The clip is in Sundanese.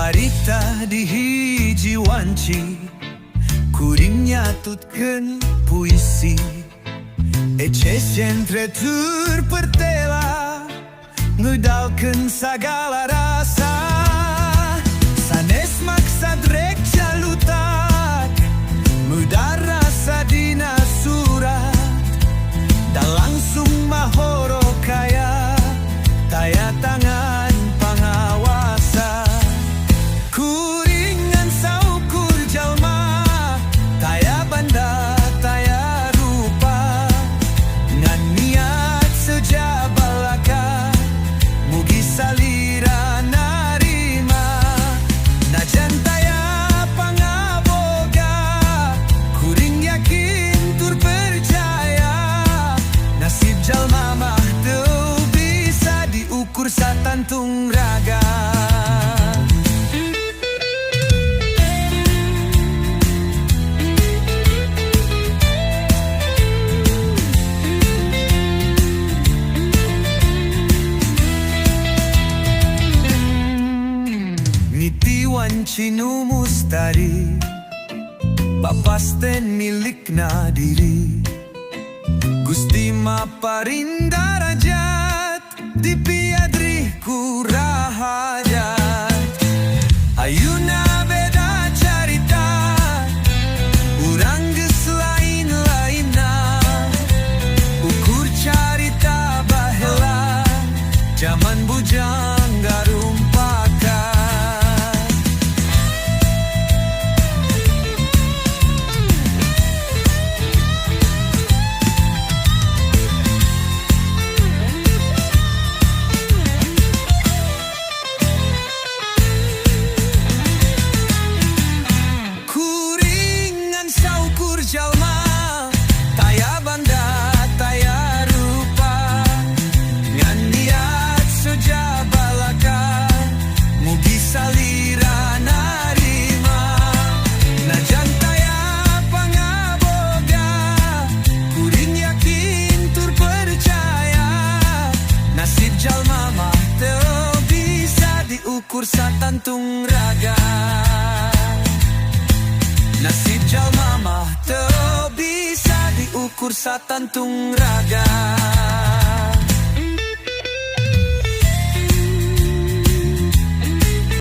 Harita di hiji wanci kuring nyatutkeun puisi. Eces genre tur pertela, ngedalkeun sagala rasa. Sanes maksad rek calutak, mudar rasa dina surat. Da langsung mahoro kaya, taya tangan pangawasa. Kuring ngan saukur jalma, taya banda, taya rupa. Ngan niat seja balaka, mugi salira narima. Najan taya pangaboga, kuring yakin tur percaya. Nasib jalma mah teu bisa diukur satantung raga. Niti wanci nu mustari, papasten milikna diri. Gusti maparin darajat, dipiadrih ku rahajat. Ayeuna beda carita, urang geus lain-lainna. Ukur carita baheula, jaman bujang garumpakan. Kuring ngan saukur jalma, taya banda, taya rupa. Ngan niat seja balaka, mugi salira narima. Najan taya pangaboga, kuring yakin tur percaya. Nasib jalma mah teu bisa diukur satantung raga. Nasib jalma mah teu bisa diukur satantung raga.